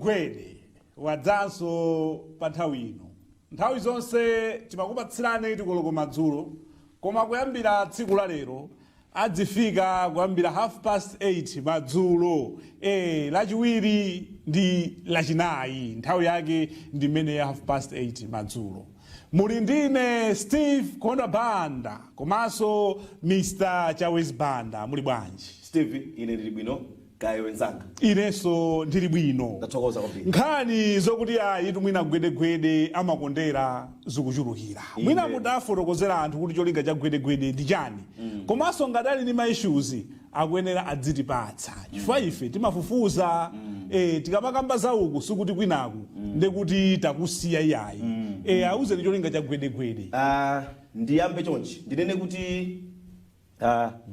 Gwede wadzanso pa nthawi ino. Nthawi zonse timakupatsirani 8 koloko madzulo, koma kuyambira tsiku la lero adzifika kuyambira half past 8 madzulo, Lachiwiri ndi Lachinayi. Nthawi yake ndi mmene ya half past 8 madzulo. Muli ndine Steve Konda Banda komanso Mr Chawezi Banda. Muli bwanji? Steve, ine ndili bwino. Kaya wenzanga? Inenso ndili bwino. Ndathokoza kwambiri. Nkhani zokuti ayi, mwina Gwedegwede amakondera zikuchulukira. Mwina mudafotokozera anthu kuti cholinga cha Gwedegwede ndi chani, komanso ngati ali ndi ma issues akuyenera adzitipatsa, chifukwa ife timafufuza. Tikamakamba za uku sikuti kwinaku ndekuti takusiya, iyayi. Auzeni cholinga cha Gwedegwede. Ndiyambe chonchi, ndinene kuti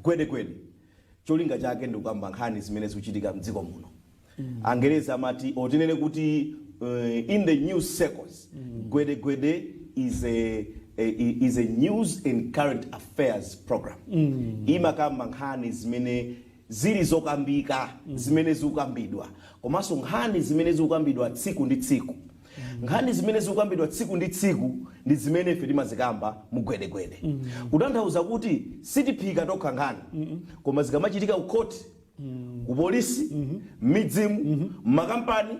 Gwedegwede cholinga chake ndikukamba nkhani zimene zikuchitika mdziko muno. Angerezi amati, otinene kuti in the news circles, Gwedegwede is a news and current affairs program. Imakamba nkhani zimene zili zokambika, zimene zikukambidwa, komanso nkhani zimene zikukambidwa tsiku ndi tsiku. Nkhani zimene zikukambidwa tsiku ndi tsiku ndi zimene ife timazikamba mu Gwedegwede, kutanthauza kuti sitiphika tokha nkhani, koma zikamachitika ku khoti, ku polisi, m'midzimu, m'makampani,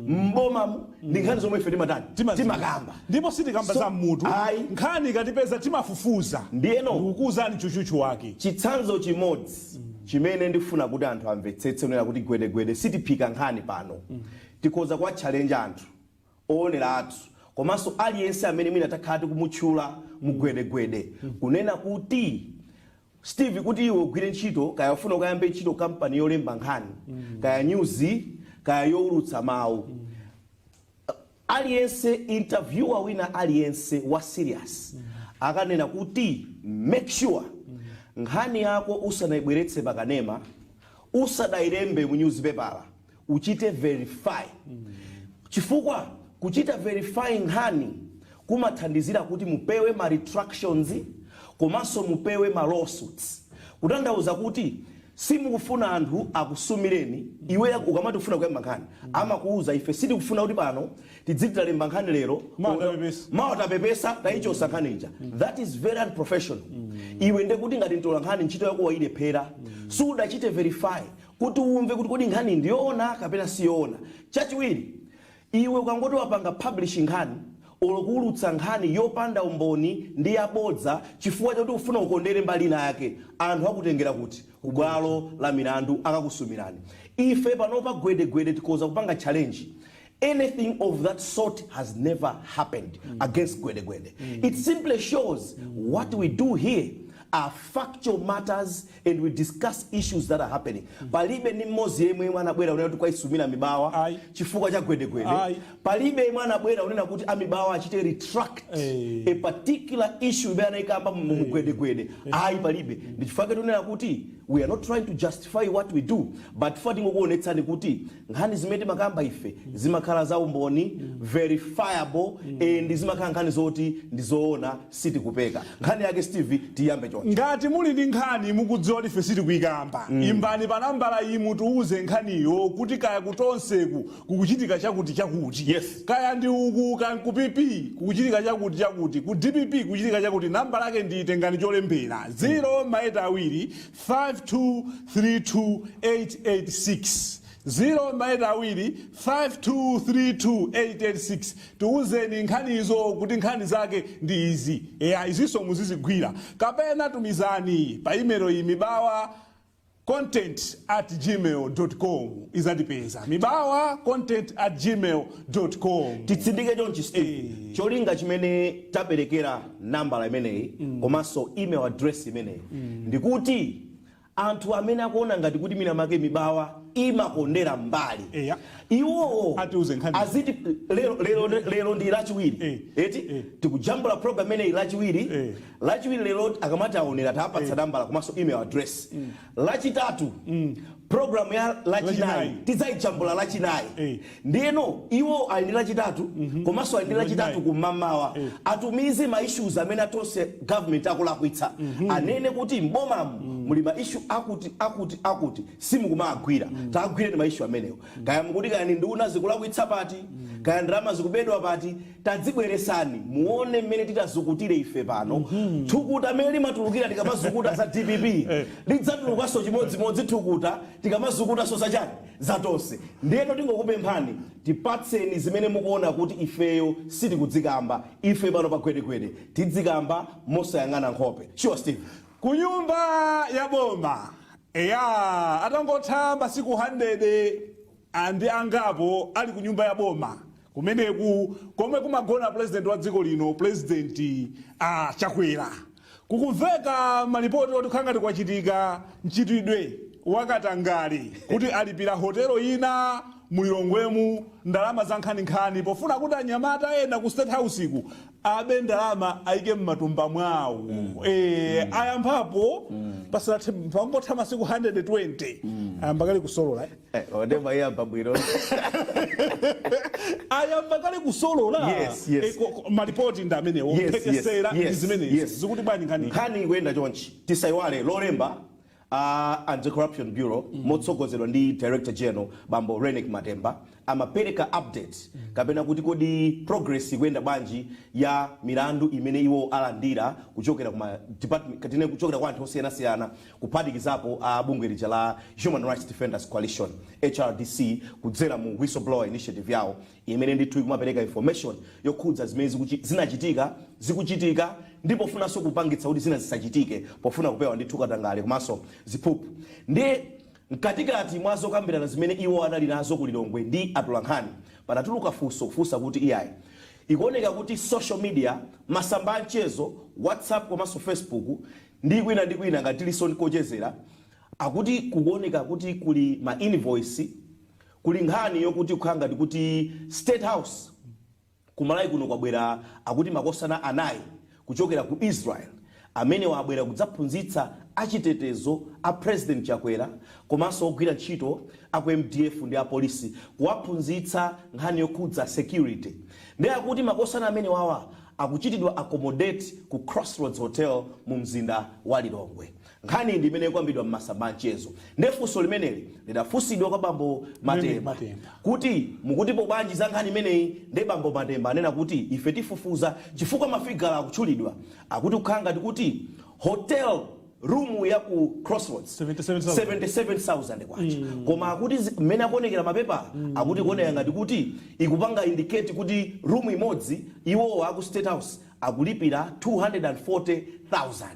m'bomamu, ndi nkhani zomwe ife timatani? Timakamba. Ndipo sitikamba za mmutu. Ayi. Nkhani ikatipeza timafufuza. Ndiyeno ndikukuwuzani chuchuchu wake. Chitsanzo chimodzi chimene ndifuna kuti anthu amvetsetse kunena kuti Gwedegwede sitiphika nkhani pano, tikhoza kuwa challenge anthu oonera athu komanso aliyense amene mwina takhala tikumutchula mu Gwedegwede, kunena kuti, Steve, kuti iwe ugwire ntchito, kaya ufuna ukayambe ntchito kampani yolemba nkhani, kaya news, kaya yowulutsa mawu, aliyense, interviewer wina aliyense wa serious akanena kuti make sure nkhani yako usanayibweretse pakanema, usadayilembe mu newspaper, uchite verify, chifukwa kuchita verify nkhani kumathandizira kuti mupewe ma retractions komanso mupewe ma lawsuits. Kutanthauza kuti simukufuna anthu akusumireni. Iwe ukamati ufuna kuyamba nkhani, amakuuza, ife sitikufuna kuti pano tidziti talemba nkhani lero, Mawa tapepesa. Mawa tapepesa, tayichosa nkhani ija. That is very unprofessional. Iwe ndekuti ngati mtola nkhani ntchito yako wayilephera, sudachite verify kuti umve kuti kodi nkhani ndiyoona kapena siyoona. Chachiwiri, iwe ukangoti wapanga publish nkhani olo kuwulutsa nkhani yopanda umboni ndi yabodza chifukwa chakuti ufuna ukondere mbali ina yake, anthu akutengera kuti kubwalo la milandu, akakusumirani. Ife panopa Gwedegwede tikhoza kupanga challenge. Anything of that sort has never happened against Gwedegwede. It simply shows what we do here are factual matters and we discuss issues that are happening. Palibe ni mmodzi yemwe yemwe anabwera unena kuti kwaisumira Mibawa Ayi. chifukwa cha Gwedegwede. Ayi. Palibe yemwe anabwera unena kuti amibawa achite retract a particular issue imene anayikamba mu Gwedegwede. Ayi, palibe. Ndi chifukwa chake tunena kuti we are not trying to justify what we do, but chifukwa tingokuonetsani kuti nkhani zimene timakamba ife zimakhala za umboni, verifiable, and zimakhala nkhani zoti ndi zoona, sitikupeka nkhani yake. Steve, tiyambe choncho. Ngati muli ndi nkhani mukudziwa kuti ife sitikuyikamba, imbani pa nambala iyi, mutiuze nkhaniyo kuti kaya kutonseku kukuchitika chakuti chakuti, kaya ndi uku, kaya ku PP kukuchitika chakuti chakuti, ku DPP kukuchitika chakuti. Nambala yake ndi, tengani cholembera, 0 ma eight 2 5232 886, 0 ma eight 2 5232 886. Tiuzeni nkhanizo kuti nkhani zake ndi izi, eya, izinso muzizigwira. Kapena tumizani pa email iyi, mibawacontent@gmail.com. Izatipeza, mibawacontent@gmail.com. Titsindike chonchi, Steve. Cholinga chimene taperekera nambala imeneyi komanso email address imeneyi ndikuti anthu amene akuona ngati kuti mina make Mibawa imakondera mbali, iwowo Atiuze nkhani. Aziti lero ndi Lachiwiri, eti? Tikujambula program imeneyi Lachiwiri. Lachiwiri lero akamati aonera, tapatsa nambala komanso email address. Lachitatu Program ya Lachinayi Lachinayi. tidzayijambula Lachinayi. Ndiyeno iwo ali ndi Lachitatu, komanso ali ndi Lachitatu Lachinayi. kumamawa. Atumize ma issues amene atonse government akulakwitsa, anene kuti mbomamu muli ma issue akuti, akuti, akuti, simukumagwira. Tagwireni ma issue amenewo. Kaya mukuti kaya ni nduna zikulakwitsa pati, kaya ndalama zikubedwa pati, tadzibweresani muone mmene titazukutire ife pano. Thukuta amene limatulukira tikamazukuta za DPP lidzatulukanso chimodzimodzi thukuta tikamazukutanso zachani, zatonse. Ndiyeno tingokupemphani, tipatseni zimene mukuona kuti ifeyo sitikudzikamba. Ife pano pa Gwedegwede tidzikamba mosayang'ana nkhope. Sure, Steve. Ku nyumba ya boma, eya, atangotha masiku 100 andi angapo ali ku nyumba ya boma kumeneku komwe kumagona president wa dziko lino, President a Chakwera, kukumveka malipoti oti khangati kwachitika mchitidwe wakatangale, kuti alipira hotelo ina mulilongwemu ndalama za nkhaninkhani pofuna kuti anyamata ena ku State House ku abe ndalama ayike mmatumba mwawo. Ayamphapo pasanathe, pangotha masiku 120, ayamba kale kusolola, eh. Odema iyamba bwino. Ayamba kale kusolola. Yes. Malipoti ndi amenewo, mphekesera ndi zimenezi. Zikuti bwanji nkhani? Nkhani ikuyenda chonchi. Tisayiwale, Lolemba Anti-Corruption Bureau, motsogozedwa ndi Director General Bambo Reyneck Matemba, amapereka update kapena kuti kodi progress ikuyenda bwanji ya milandu imene iwo alandira kuchokera kuma department katine, kuchokera kwa anthu osiyanasiyana, kuphatikizapo a bungwe lija la Human Rights Defenders Coalition, HRDC, kudzera mu whistleblower initiative yawo imene ndithu ikumapereka information yokhudza zimene zinachitika, zikuchitika, ndipo pofunanso kupangitsa kuti zina zisachitike, pofuna kupewa ndithu katangale komanso ziphuphu. Ndiye mkatikati mwa zokambirana zimene iwo anali nazo ku Lilongwe ndi atolankhani, panatuluka funso kufunsa kuti iyayi, ikuoneka kuti social media, masamba a mchezo, WhatsApp komanso Facebook ndi kwina ndi kwina, ngati tilinso kochezera, akuti kukuoneka kuti kuli ma invoice, kuli nkhani yokuti kukhala ngati kuti State House kumalawi kuno kwabwera akuti makosana anayi kuchokera ku Israel amene wabwera kudzaphunzitsa achitetezo a President Chakwera komanso ogwira ntchito aku MDF ndi apolisi, kuwaphunzitsa nkhani yokhudza security. Ndiye akuti makosana amene wawa akuchitidwa accommodate ku Crossroads Hotel mu mzinda wa Lilongwe. Nkhani ndi imene ikuyambidwa m'masamba a mchezo. Ndiye funso limeneli lidafunsidwa kwa Bambo Matemba Matemba. kuti mukutipo bwanji za nkhani imeneyi? Ndiye Bambo Matemba anena kuti ife tifufuza, chifukwa ma figure akutchulidwa akuti kukhala ngati kuti hotel room ya ku Crossroads 77,000. 77,000 kwacha, koma akuti mmene akuonekera mapepa, akuti kuoneka ngati kuti ikupanga indicate kuti room imodzi iwowa aku State House akulipira 240,000.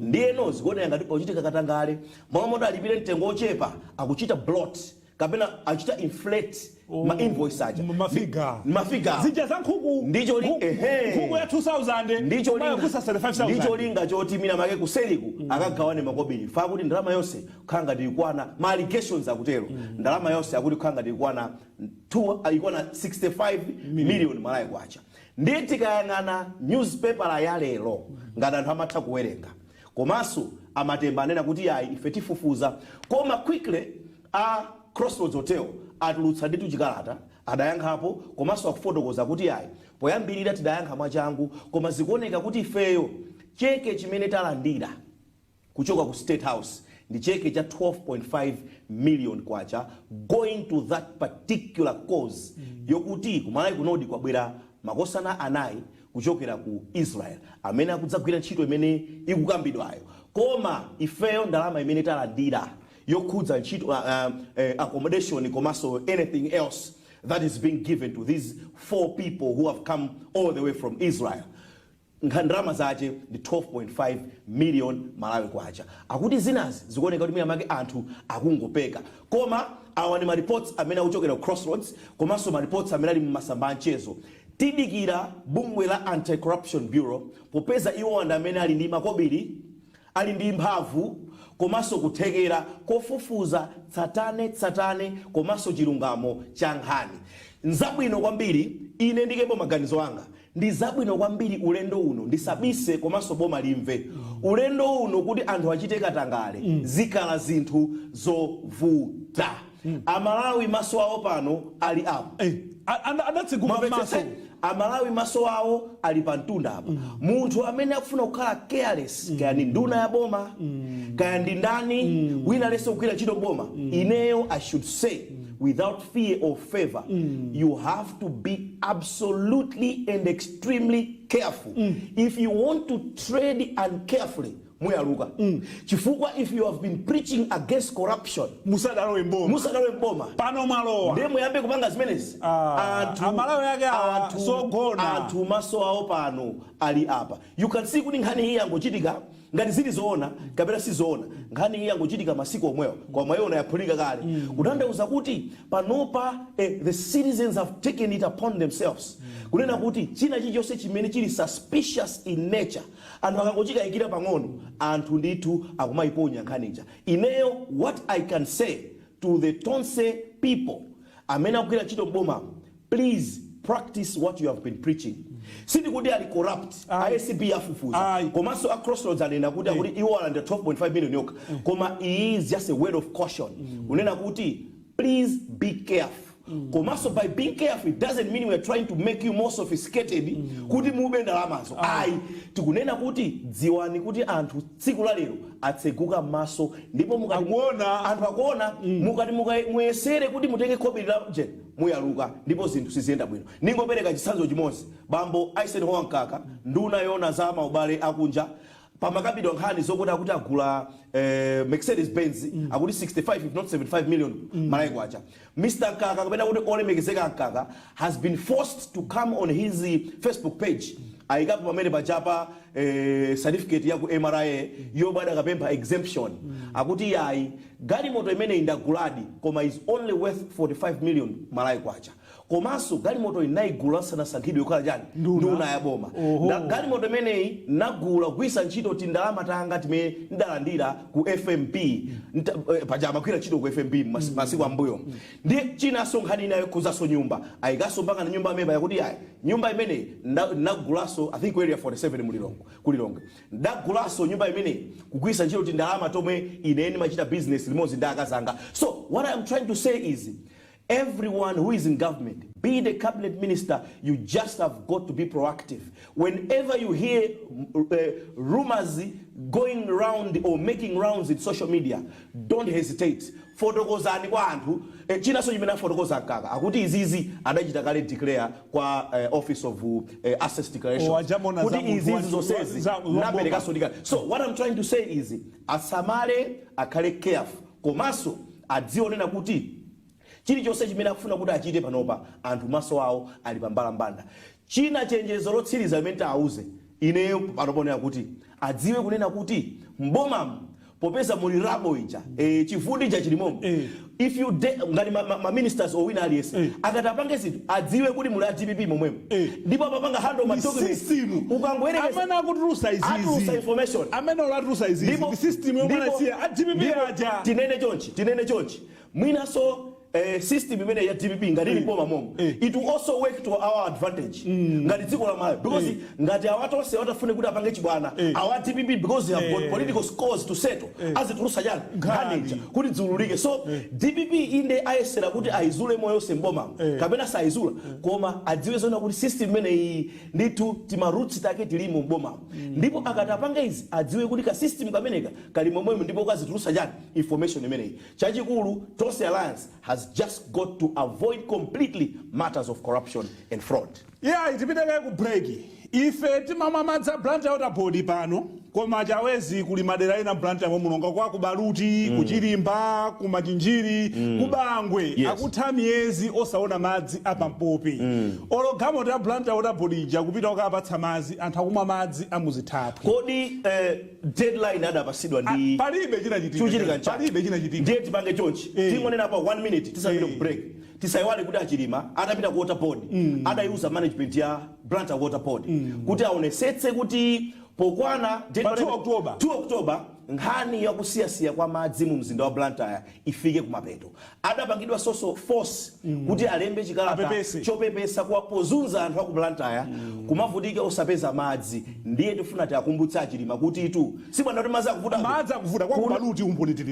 Ndiyeno zikuoneka ngati pakuchitika katangale. Momwe moti alipire mtengo ochepa, akuchita bloat kapena akuchita inflate ma invoice aja. Ma figure. Ma figure. Zija za nkhuku. Ehe. Nkhuku ya 2000 mayakusa 75,000. Ndicho linga choti mina make kuseriku akagawane makobiri fa kuti ndalama yonse kukhala ngati ikwana, ma allegations akutero, ndalama yonse akuti kukhala ngati ikwana ikwana 65 million Malawi kwacha. Ndiye tikayang'ana newspaper ya lero, ngati anthu amatha kuwerenga, komanso aMatemba anena kuti yayi, ife tifufuza, koma quickly a Crossroads Hotel atulutsa ndithu chikalata, adayankhapo komanso akufotokoza kuti yayi, poyambirira tidayankha mwachangu, koma zikuoneka kuti ifeyo cheke chimene talandira kuchoka ku State House ndi cheke cha 12.5 million kwacha going to that particular cause yokuti kumalawi kunodi kwabwera makosana anayi kuchokera ku Israel amene akudzagwira ntchito imene ikukambidwayo. Koma ifeyo ndalama imene talandira yokhudza ntchito accommodation komanso anything else that is being given to these four people who have come all the way from Israel, ndalama zache ndi 12.5 million Malawi kwacha. Akuti zinazi zikuoneka kuti mwina make anthu akungopeka, koma awa ndi ma reports amene akuchokera ku Crossroads komanso ma reports amene ali mmasamba a mchezo. Tidikira bungwe la Anti-Corruption Bureau, popeza iwo ndi amene ali ndi makobiri, ali ndi mphamvu komanso kuthekera kofufuza tsatane tsatane komanso chilungamo cha nkhani. Nzabwino kwambiri, ine ndikepo maganizo anga, ndi zabwino kwambiri ulendo uno ndisabise, komanso boma limve, ulendo uno kuti anthu achite katangale zikhala zinthu zovuta. Amalawi maso awo pano ali apo. Adatsegula maso. Mwamvetsetse? Amalawi maso awo ali pa mtunda apa. Munthu amene akufuna kukhala careless, kaya ndi nduna ya boma, kaya ndi ndani wina lense kugwira ntchito boma, ineyo I should say without fear of favor, you have to be absolutely and extremely careful. If you want to trade uncarefully, muyaluka, chifukwa if you have been preaching against corruption musadalowe mboma, musadalowe mboma, pano mwalowa, ndiye muyambe kupanga zimenezi. Ah, Amalawi ake awa sogona. Anthu maso awo pano ali apa. You can see kuti nkhani iyi yangochitika, ngati zili zoona kapena sizoona, nkhani iyi yangochitika masiku omwewo, koma mwayiona yaphulika kale, kutanthauza kuti panopa the citizens have taken it upon themselves kunena kuti china chilichonse chimene chili suspicious in nature, anthu akangochikayikira pang'ono, anthu ndithu akumayiponya nkhaniija. Ineyo what I can say to the Tonse people amene akugwira ntchito mbomamo, please practice what you have been preaching. Sindikuti ali corrupt. Ayi. ACB afufuza. Ayi. Komanso a Crossroads anena kuti akuti iwo alanda 12.5 million yokha, koma iyi is just a word of caution kunena kuti please be careful. Komanso by being careful, it doesn't mean we are trying to make you more sophisticated kuti mube ndalamazo, ayi. Tikunena kuti dziwani kuti anthu tsiku la lero atseguka m'maso ndipo mukati Akuona. Anthu akuona. Mukati muyesere kuti mutenge khobiri la je, muyaluka ndipo zinthu siziyenda bwino. Ningopereka chitsanzo chimodzi: bambo Eisenhower Mkaka, nduna yona za maubale akunja, pamakambidwa nkhani zokuti akuti agula Mercedes Benz, akuti 65 if not 75 million Malawi kwacha. Mr Mkaka, kapena kuti olemekezeka Mkaka, has been forced to come on his Facebook page, ayikapo pamene pachapa certificate ya ku MRA yomwe adakapempha exemption. Akuti yayi, galimoto imene indaguladi, koma is only worth 45 million Malawi kwacha, komanso galimoto inayigula sanasankhidwe kukhala chani? Nduna. Nduna ya boma. Oho. Galimoto imeneyi nagula kugwiritsa ntchito tindalama tanga timene ndalandira ku FMB. Paja amagwira ntchito ku FMB masiku ambuyo. Ndi chinanso, nkhani inayo khuzanso nyumba, ayikanso mpaka na nyumba amene yakuti ayi, nyumba imeneyi ndagulaso, I think ku Area 47 mulilongwe, kulilongwe, ndagulaso nyumba imeneyi kugwiritsa ntchito tindalama tomwe ine ndimachita business limodzi ndi akazanga. So what I'm trying to say is, everyone who is in government, be it a cabinet minister, you just have got to be proactive. Whenever you hear rumors going round or making rounds in social media, don't hesitate. Fotokozani kwa anthu. Chinanso chimene afotokoza Mkaka, akuti izizi adachita kale declare kwa Office of Assets Declaration Oh, ajamona kuti za munthu izizi zonsezi naperekaso ndikale. So what I'm trying to say is, asamale, akhale careful, komanso adzionena kuti chilichonse chimene akufuna kuti achite panopa, anthu maso awo ali pambalambanda. China, chenjezo lotsiriza limene tiauze ineyo panoponera kuti adziwe kunena kuti mbomamu popeza muli rubble ija, chivundi ija chilimomo, if you ngati ma ministers owina aliyense akati apange zinthu, adziwe kuti muli a DPP momwemo ndipo apapanga handle ma documents. System. Ukangoyerekeza amene akutulusa atulusa izizi, information. Amene olatulusa izizi, ndi system yomwe anasiya a DPP aja. Tinene chonchi, mwinaso system imene ya DPP ngati ili boma momo, it will also work to our advantage ngati dziko la Malawi, because ngati awa tonse watafune kuti apange chibwana, awa DPP, because they have got political scores to settle, azitulusa chani? Nkhani. Nkhani kuti dziululike. So DPP inde ayesera kuti ayizule moyonse mbomamo kapena sayizula, koma adziwe zona kuti system imene iyi ndithu tima roots take tilimo mbomamo, ndipo akati apange izi, adziwe kuti ka system kameneka kali momwemo ndipo kazitulusa chani? Information imeneyi. Chachikulu, Tonse Alliance has just got to avoid completely matters of corruption and fraud. Yeah, tipiteke ku break. Ife timamwa madzi a Blantyre Water Board pano, koma chawezi kuli madera ena Blantyre momwe kwa ku Baluti, kuchilimba, kumachinjiri, kubangwe, akutha miyezi osaona madzi apampopi. Olo galimoto ya Blantyre Water Board ija kupita okapatsa madzi anthu, akumwa madzi amuzithaphwi. Kodi deadline adapasidwa ndi Palibe chinachitika. Chuchitika nchani? Palibe chinachitika. Ndiye tipange chonchi, tingonena pa 1 minute tisanapite ku break. Tisayiwale kuti achilima atapita ku Water Board, adayiuza management ya Blantyre Water Board kuti aonesetse kuti pokwana Pa 2 October. 2 October. Nkhani yakusiyasiya kwa madzi mu mzinda wa Blantyre ifike kumapeto. Adapangidwa soso force kuti alembe chikalata Apepese. chopepesa kwa pozunza anthu aku Blantyre kumavutika osapeza madzi. Ndiye tifuna tiakumbutse Achilima kuti itu sibwana kuti madzi akuvuta. Madzi akuvuta kwa kubaluti, umboni tili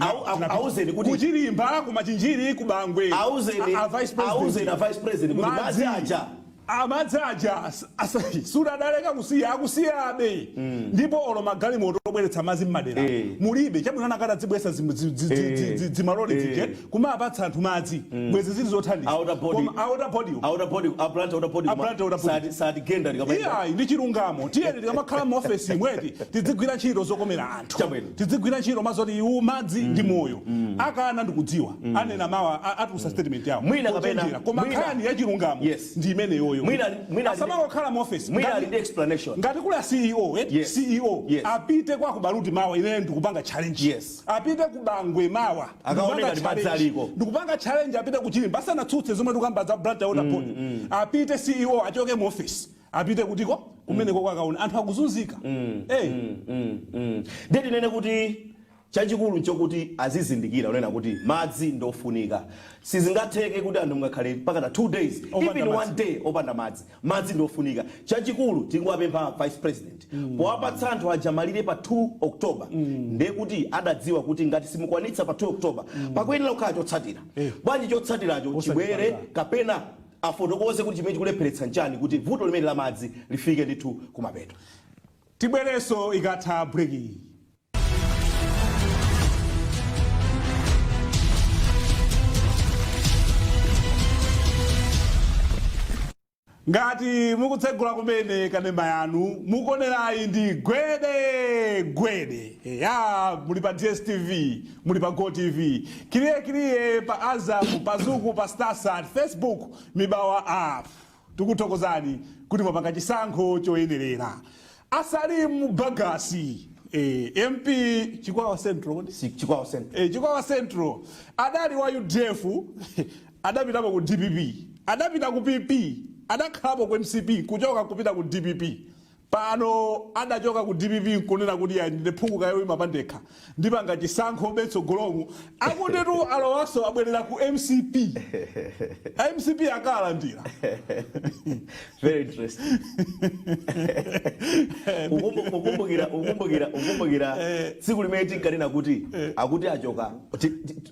Auzeni kuti kuchilimba, kumachinjiri, kubangwe. Auzeni A vice president. Auzeni a vice president kuti madzi aja Amadzi aja sudadaleka kusiya, akusiyabe, ndipo olo magalimoto obweretsa madzi mmadera mulibe. Chabwino anakati adzibweretsa zimaloli zije kumapatsa anthu madzi, bwezi zili zothandiza. Outer body. Koma outer body. Outer body, a Blantyre outer body. A Blantyre outer body. Sati sati genda likamayenda. Iyayi, ndi chilungamo. Tiyeni tikamakhala mu ofesi imweti tidzigwira ntchito zokomera anthu. Chabwino. Tidzigwira ntchito mazoti iwu madzi ndi moyo. Akana ndikudziwa anena mawa atulusa statement yawo Mwina kapena pochenjera. Koma nkhani ya chilungamo ndi imeneyoyo. Mwina Asamangokhala mu ofesi. Mwina ali ndi explanation. Ngati kuli a CEO, eh? CEO apite kwa kubaluti mawa, ine ndikupanga challenge. Apite ku Bangwe mawa. Akaone Ndikupanga ngati madzi challenge. aliko. Ndikupanga challenge, apite ku Chilimba asanatsutse zomwe tikuyamba za Blantyre Water Board. Apite CEO, achoke mu office, apite kutiko kumeneko kwakaona anthu akuzunzika. Eh. Ndiye tinene kuti chachikulu nchokuti azizindikira unena kuti madzi ndofunika. Sizingatheke kuti anthu ngakhale mpaka na 2 days, opanda even madzi. one day opanda madzi. Madzi ndofunika. Chachikulu tinguwapempha vice president, powapatsa anthu aja malire pa 2 October, ndiye kuti adadziwa kuti ngati simukwanitsa pa 2 October, pakuyenera kukhala chotsatira. Bwanji chotsatiracho chibwere kapena afotokoze kuti chimene chikulepheretsa nchani kuti vuto limene la madzi lifike ndithu kumapeto? Tibwerenso ikatha break iyi. Ngati mukutsegula kumene kanema yanu mukuonerayi, ndi Gwede Gwede ya muli pa DStv, muli pa GOtv, kiliye kiliye pa Azam, pa Zuku, pa Starsat, Facebook, Mibawa app. Tikuthokozani kuti mwapanga chisankho choyenerera. Asalim Bagasi, MP Chikwawa Central, kodi? Chikwawa Central. Chikwawa Central, adali wa UDF, adapitapo ku DPP, adapita ku PP, adakhalapo ku MCP, kuchoka kupita ku DPP. Pano adachoka ku DPP nkunena kuti ya ndine phungu kayoima pandekha, ndipanga chisankho betsogolomu. Akutitu alowanso, abwerera ku MCP, MCP akalandira. Very interesting. Ukumbukira tsiku limene tinkanena kuti akuti achoka,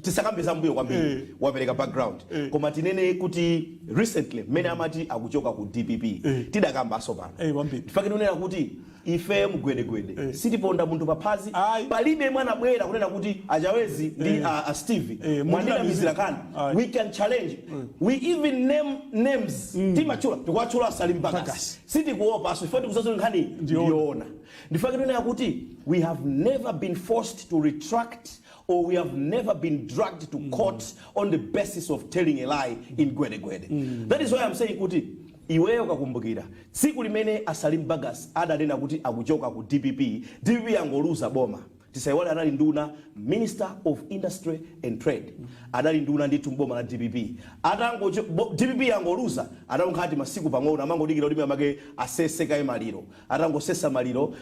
tisakambe zambuyo kwambiri, wapereka background, koma tinene kuti recently mmene amati akuchoka ku DPP, tidakambanso pano. Kwambiri. Tifake tinena kuti ife mgwedegwede sitiponda munthu paphazi. Ayi. Palibe mwana bwera kunena kuti achawezi ndi a Steve mwandinamizira kani. Ayi. We can challenge, we even name names. Timachula, tikuwatchula Salim Bagas. Bagas. Sitikuopa, so ife tikuzazula nkhani Ndiona. ndiona. Ndifake tinena kuti we have never been forced to retract or we have never been dragged to court on the basis of telling a lie in Gwedegwede. That is why I'm saying kuti iweyo kakumbukira tsiku limene Asalim Bagas adanena kuti akuchoka ku DPP, DPP yangoluza boma. Tisaiwale anali nduna, Minister of Industry and Trade, adali nduna ndithu mboma la DPP. Atango DPP yangoluza, atankhati masiku pang'ono amangodikira kuti make asese kaye maliro. Atangosesa maliro,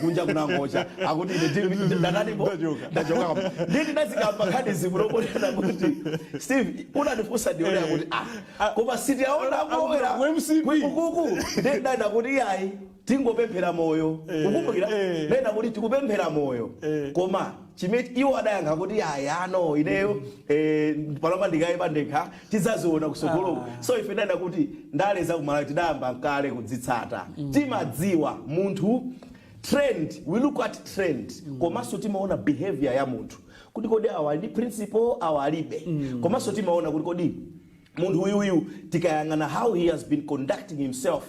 kunja kunangocha, akuti ine DPP ndatanipo. Ndachoka. Ndachoka. Ndiye tinazikamba nkhani zikulokonena kuti Steve unandifunsa, ndionera kuti ah, koma sitiaona Akupita ku MCP. Kuku ndiye ndinena kuti iyayi, tingopemphera moyo. Ukumbukira ndinena kuti tikupemphera moyo, koma chimene iwo adayankha kuti ayi, ano ineyo panopa ndikayima ndekha, tidzaziona kusogoloko. So ife ndinena kuti ndale za kumalawi tidayamba kale kudzitsata. Timadziwa munthu trend, we look at trend, komanso timaona behavior ya munthu kuti kodi awa ali ndi principle, awa alibe. Komanso timaona kuti kodi munthu uyuyu tikayang'ana how he has been conducting himself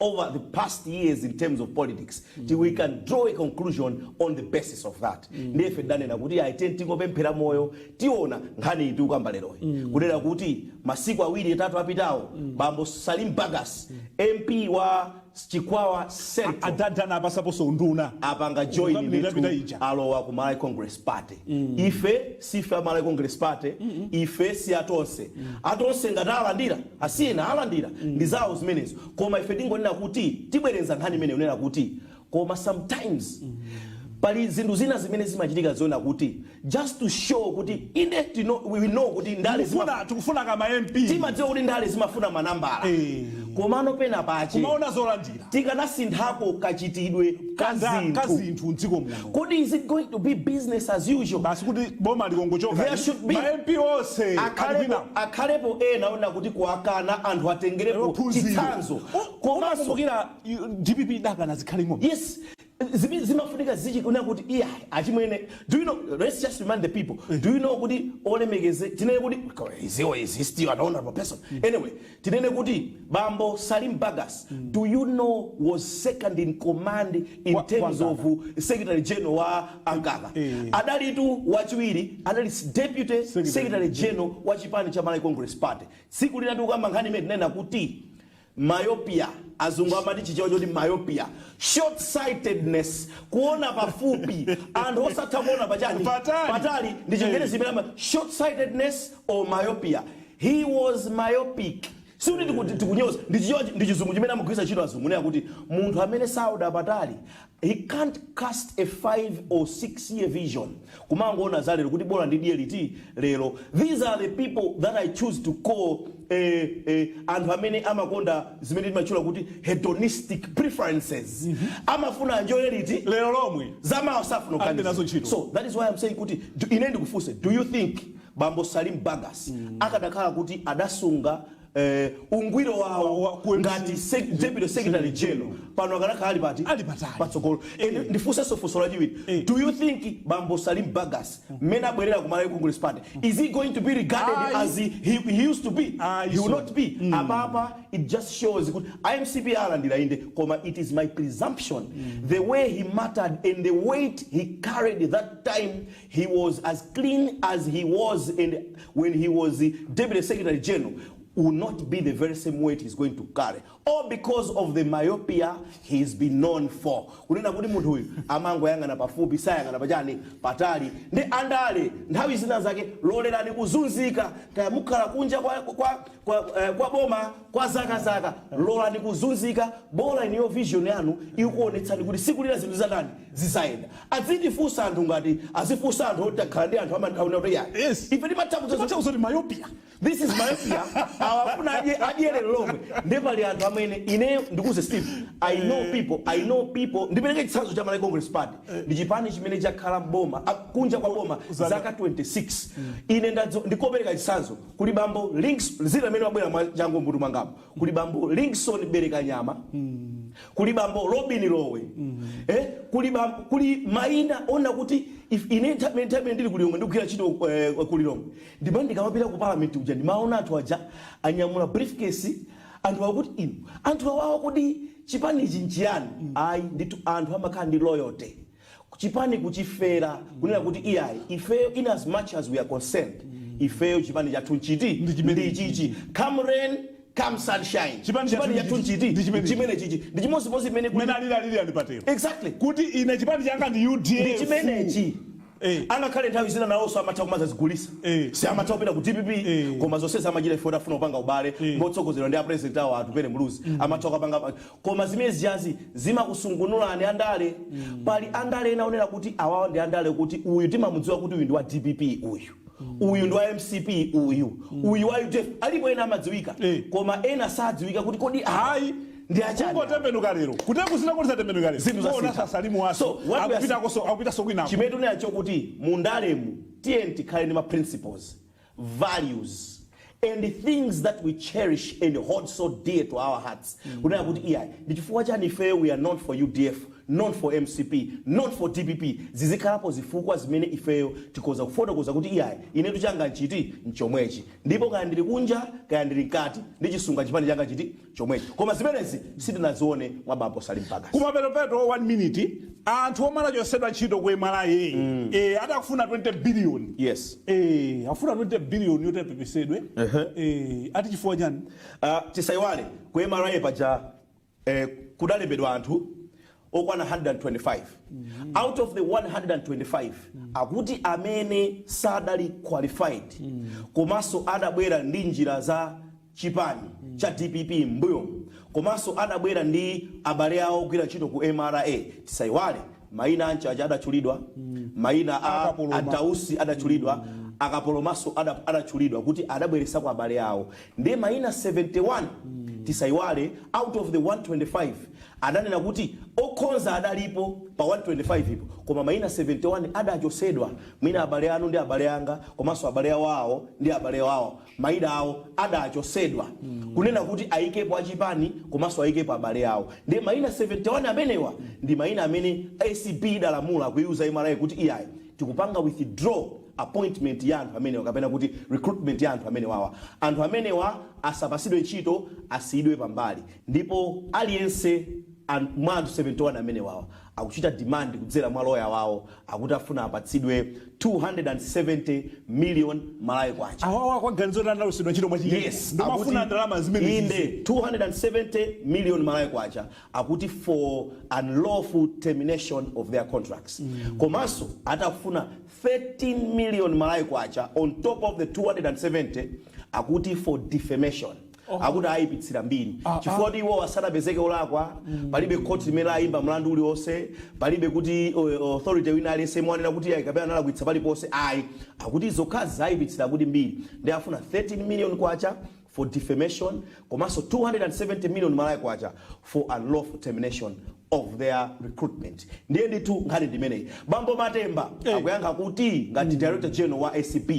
over the past years in terms of politics, we can draw a conclusion on the basis of that. Ndiye ife tidanena kuti ayi, tingopemphera moyo, tiona. Nkhani iyi tikukamba leroyi, kunena kuti masiku 2 atatu apitawo, bambo Salim Bagas, MP wa Chikwawa Central, Adadana apasaponso unduna. Apanga join Ukambira ndithu, pita ija. Alowa ku Malawi Congress Party. Ife sife a Malawi Congress Party, ife si atonse. Atonse ngati alandira, asiyena alandira, ndi zawo zimenezo. Koma ife tingonena kuti tibwerenza nkhani imene unena kuti koma sometimes Pali zinthu zina zimene zimachitika zona kuti just to show kuti inde we know kuti ndale Tikufuna kama MP. Timadziwa kuti ndale zimafuna manambala. Komano pena pache Kumaona zolandira. Tikanasinthako kachitidwe ka zinthu. Kazinthu mdziko muno. Kodi is it going to be business as usual? Basi, kuti boma likongochoka, There should be ma MP onse akhalepo alipina. Akhalepo ena ona kuti kuakana anthu atengerepo chitsanzo. Komanso Komanso DPP idakana Zikhale Ng'oma. Yes, zimene zimafunika zichikunena kuti iya, achimwene, do you know, let's just remind the people, do you know kuti olemekeze, tinene kuti is he or is he still an honorable person? Anyway, tinene kuti bambo Salim Bagas, do you know, was second in command in terms wa of secretary general wa Ankaka. Adalitu wachiwiri, adali deputy Secretary secretary general wa chipani cha Malawi Congress Party. Tsiku lina tikukamba nkhani imene tinena kuti myopia, azungu amati chichewa choti myopia, short sightedness, kuona pafupi, anthu osatha kuona pachani? Patali. Patali. Ndi chingerezi imene short sightedness or myopia. He was myopic. Sikuti tikunyoza, ndi chichewa, ndi chizungu chimene amagwiritsa ntchito azungu nena kuti munthu amene saona patali, he can't cast a 5 or 6 year vision, kumangoona za lero kuti bola ndidiye liti lero. These are the people that I choose to call anthu amene amakonda zimene timatchula kuti hedonistic preferences. Amafuna anjoye liti? Lero lomwe. Zamawa safuna Alibe nazo kuganiza. ntchito. So that is why I'm saying kuti ine ndikufunse, do you think bambo Salim Bagas akadakhala kuti adasunga ungwiro wawo ku MC ngati deputy secretary general, pano akanakhala ali pati? Ali patali. Patsogolo. And ndifunsenso funso lachiwiri: do you think bambo Salim Bagas, mmene abwerera ku Malawi Congress Party, is he going to be regarded Ayi. as he used to be? Ayi, He will so. not be. Apapa it just shows kuti iMCP alandira inde, koma it is my presumption, the way he mattered and the weight he carried that time he was as clean as he was and when he was the deputy secretary general, will not be the very same weight he's going to carry, all because of the myopia he's been known for, kunena kuti munthu uyu amangoyang'ana pafupi, sayang'ana pachani? Patali. Ndi andale nthawi zina zake lolerani kuzunzika, kaya mukhala kunja kwa boma kwa zaka zaka, lolani kuzunzika, bola iniyo vision yanu ikuonetsani kuti siku lina zinthu zatani? Zisayenda. Azitifunsa anthu, ngati azifunsa anthu oti takhala ndi anthu amanthawi kuti yayi, ife timatha Timatha kuzoti myopia. This is myopia. Awafuna adye lero lomwe. Ndi pali anthu amene ine ndikuze, Steve, I know people, I know people. Ndipereke chitsanzo cha Malawi Congress Party. Ndi chipani chimene chakhala mboma, kunja kwa boma zaka 26. Ine ndikopereka chitsanzo, kuli bambo Links zina amene wabwera mwa changu mbutu mwangapo, kuli bambo Linkson Berekanyama, kuli bambo Robin Lowe, kuli maina ona kuti if ine nthawi ndili kulilongwe, ndikugwira ntchito kulilongwe, ndimati ndikamapita ku parliament kuja, ndimaona anthu aja anyamula briefcase, anthu akuti inu anthu awawa, kodi chipanichi nchiyani? Ayi ndithu, anthu amakhala ndi loyalty chipani, kuchifera, kunena kuti iyayi, ifeyo in as much as we are concerned, ifeyo chipani chathu nchiti? Ndi chimene. Ndi chichi. Come rain, come sunshine, Chipani chathu chathu nchiti? ndi chimene. Chimene chichi. Ndi chimodzimodzi imene Mmene alili alili ali patero. Exactly. Kuti ine chipani changa ndi UDF. Ndi chimenechi. Angakhale nthawi zina nawonso amatha kumazazigulisa, si amatha kupita ku DPP, koma zonse zamachita ifo afuna kupanga ubale motsogozedwa ndi apresident awo Atupele Muluzi, amatha kupanga. Koma zimene zijazi zimakusungunulani andale. Pali andale ena onena kuti awawa ndi andale, kuti uyu timamudziwa kuti uyu ndi wa DPP, uyu ndi wa MCP, uyu wa UDF. Alipo ena amadziwika, koma ena sadziwika kuti kodi awa Ayi. ndi achani? Kungotembenuka lero, kutekusina kuti satembenuka lero. Zinthu Kuona zasintha. sasalimu waso. So, what we are Akupitaso kwinako. Chimene tinacho kuti mundalemu tiye tikhale ndi ma principles, values and the things that we cherish and hold so dear to our hearts, kunena kuti iyayi, ndi chifukwa chani ifeyo we are not for UDF, not for MCP, not for DPP. Zizikhalapo zifukwa zimene ifeyo tikhoza kufotokoza kuti iyayi, inetu changa nchiti? Nchomwechi. Ndipo kaya ndili kunja, kaya ndili mkati, ndichisunga chipani changa chiti? Chomwechi. Koma zimenezi sitinazione mwa bambo Salim Bagas. Kumapeto, 1 minute, anthu omwe anachosedwa ntchito ku MRA adakufuna 20 billion. Afuna 20 billion yoti apepesedwe. Ati chifukwa chani? Tisayiwale ku MRA paja kudalembedwa anthu okwana 125. Out of the 125, akuti amene sadali qualified komanso adabwera ndi njira za chipani cha DPP mbuyo, komanso adabwera ndi abale awo ogwira ntchito ku MRA. Tisayiwale Mayina a Mchacha adatchulidwa, mayina a Akapoloma. Adausi adatchulidwa, Akapolomaso adatchulidwa kuti adabweresako abale awo. Ndiye mayina 71, tisayiwale, out of the 125 adanena kuti okhonza adalipo pa 125 ipo, koma mayina 71 adachosedwa. Mwina abale anu ndi abale anga komanso abale awo ndi abale awo, mayina awo adachosedwa kunena kuti ayikepo achipani komanso ayikepo abale awo. Ndiye mayina 71 amenewa ndi mayina amene ACB idalamula kuiuza MRA kuti iyayi, tikupanga withdraw appointment ya anthu amenewa kapena kuti recruitment ya anthu amenewawa. Anthu amenewa asapasidwe ntchito, asiyidwe pambali. Ndipo aliyense mwa anthu 71 amenewawa akuchita demand kudzera mwa loya wawo, akuti afuna apatsidwe 270 million Malawi kwacha. Awawa kwaganizo kuti analusidwa ntchito mwachinyengo. Yes. Ndimafuna ndalama zimene Inde, 270 million Malawi kwacha, akuti for unlawful termination of their contracts. Komanso atafuna 13 million Malawi kwacha on top of the 270, akuti for defamation, akuti ayipitsira mbiri chifukwa kuti iwo asanapezeke olakwa. Palibe khoti limene ayimba mlandu uliwonse, palibe kuti authority wina aliyense mwanena kuti ayi kapena analakwitsa paliponse, ayi. Akuti zokhazi zayipitsira kuti mbiri, ndi afuna 13 million kwacha for defamation komanso 270 million Malawi kwacha for unlawful termination of their recruitment. Ndiye ndithu nkhani ndimeneyi. Bambo Matemba akuyankha kuti ngati director general wa ACB,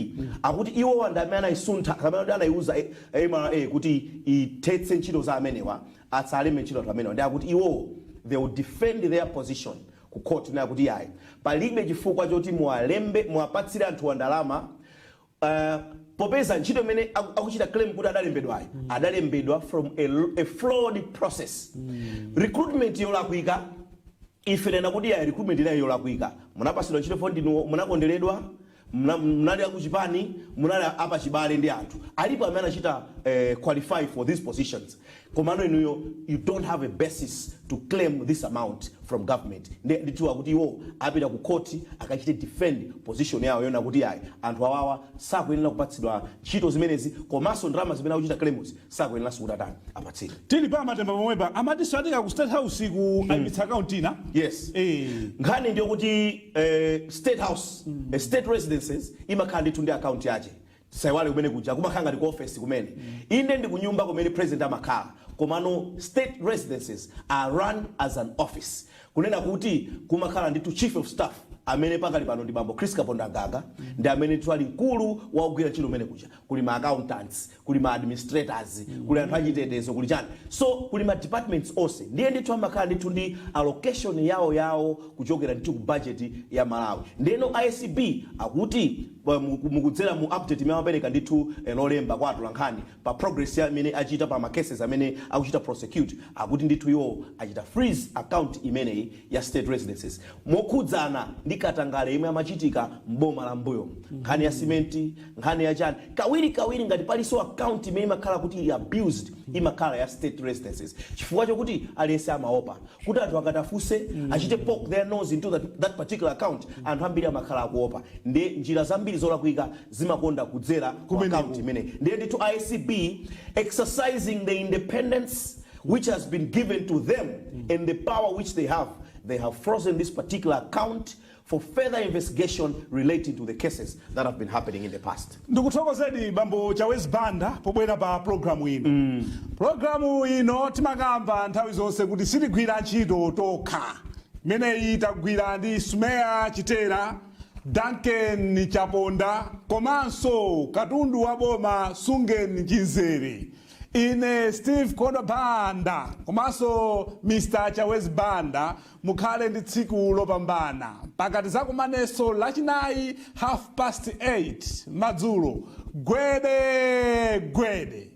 akuti iwo ndi amene anayisuntha kapena kuti anayiuza MRA kuti ithetse ntchito za amenewa, atsalembe ntchito anthu amenewa. Ndi akuti iwo they will defend their position ku court naye kuti yayi, palibe chifukwa choti muwalembe, muwapatsire anthu ndalama, popeza ntchito imene akuchita claim kuti adalembedwayo adalembedwa from a flawed process, recruitment yolakwika. Ife tena kuti ya recruitment inayo yolakwika, munapasidwa ntchito fo ndinu munakonderedwa, munali akuchipani, munali apachibale ndi anthu alipo amene anachita qualify for these positions, komano inuyo you don't have a basis to claim this amount from government. Ndithu kuti iwo apita ku court akachite defend position yawo yona kuti ayi, anthu awawa sakuyenera kupatsidwa ntchito zimenezi, komanso ndalama zimene akuchita claims sakuyeneranso kuti atani, apatsidwe. Tili pa Matemba pomwepa, amatinso atika ku State House ku ayimitsa akaunti ina. Yes. Nkhani ndiyo kuti State House, state residences imakhala ndithu ndi account yache. Saiwale kumene kuja kumakhala ngati ku office kumene, inde ndi kunyumba kumene president amakhala, komano state residences are run as an office, kunena kuti kumakhala ndithu chief of staff amene pakali pano ndi bambo Chris Kapondamgaga, ndi amene ndithu ali mkulu wa kugwira ntchito kumene kuja. Kuli ma accountants, kuli ma administrators, kuli anthu achitetezo, kuli chani, so kuli ma departments onse. Ndiye ndithu amakhala ndithu ndi allocation yawo yawo kuchokera ndithu ku budget ya Malawi. Ndiyeno ACB akuti mukudzera mu update imene amapereka ndithu lolemba kwa atolankhani pa progress ya imene achita pa ma cases amene akuchita prosecute, akuti ndithu iwo achita freeze account imeneyi ya state residences mokhudzana ndi katangale imwe amachitika mboma la mbuyo, nkhani ya simenti, nkhani ya chani. Kawiri kawiri ngati palinso account imene imakhala kuti abused, imakhala ya state residences, chifukwa chokuti aliyense amaopa kuti anthu akatafuse achite poke their nose into that particular account. Anthu ambiri amakhala akuopa, ndi njira zambiri zolakwika zimakonda kudzera ku Kumeneko. account imeneyi. Ndiye ndithu ACB, exercising the independence which has been given to them and the power which they have, they have frozen this particular account for further investigation relating to the cases that have been happening in the past. Ndikuthokozeni bambo Chawezi Banda pobwera pa programu ino. Programu ino timakamba nthawi zonse kuti sitigwira ntchito tokha. Imeneyi tagwira ndi Smeya Chitera, Duncan Chaponda komanso katundu wa boma Sungen Chinzere. Ine Steve Kodo Banda komanso Mr Chawezi Banda, mukhale ndi tsiku lopambana. Pakati zakumanenso Lachinayi 8:30 madzulo. Gwede gwede.